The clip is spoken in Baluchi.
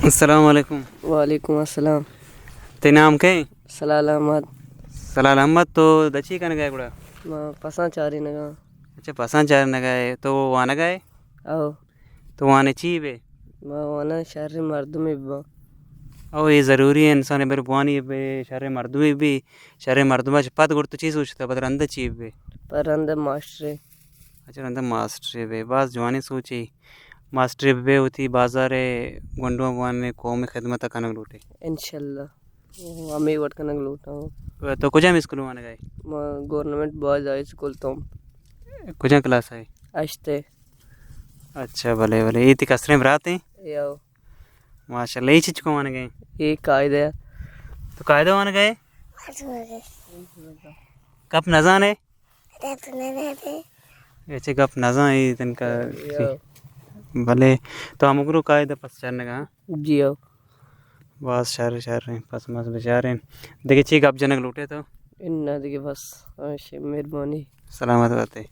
السلام علیکم۔ وعلیکم السلام۔ تئی نام کئے؟ سلال احمد۔ سلال احمد، تو دچی کنگا ئے گڑا؟ ما پساں چارینگا۔ اچھا، پساں چارینگا ئے، تو وانگا ئے؟ او۔ تو وانے چی بے؟ ما وانا شر مردمے بباں۔ او، اے ضروری اے، انسان بر بوانی بے، شر مردمے بی، شر مردم چ پد گڑ تو چی سوچتا، پد رند چی بے؟ پر رند ماسٹرے۔ اچھا، رند ماسٹرے بے، باز جوانیں سوچے۔ ماسٹرے بے، وتی بازار گونڈو بوانے، قوم خدمت کنگ لوٹے۔ انشاءاللہ۔ ہمے وڑ کنگ لوٹاں۔ تو کجام اسکول وانگا ئے؟ ما گورنمنٹ بوائز ہائی اسکول تو۔ کجام کلاس ئے؟ ہشت ئے۔ اچھا، بلے، بلے۔ اے تئی کستریں برات ایں؟ یو۔ ماشاءاللہ، اے چچکو وانگا ایں؟ اے قاعدہ۔ تو قاعدہ وانگا ئے؟ گپ نزانے؟ اچھا، گپ نزان اے تنکا۔ یو۔ بلے، تو ہمگرو قاعدہ پس چارنگا، ہاں؟ جی ہو۔ باز شر، شر ایں، پس مس بچاریں۔ دگہ چی گپ جنگ لوٹے تو؟ اناں دگہ بس، ہمیشی مہربانی۔ سلامت باتے۔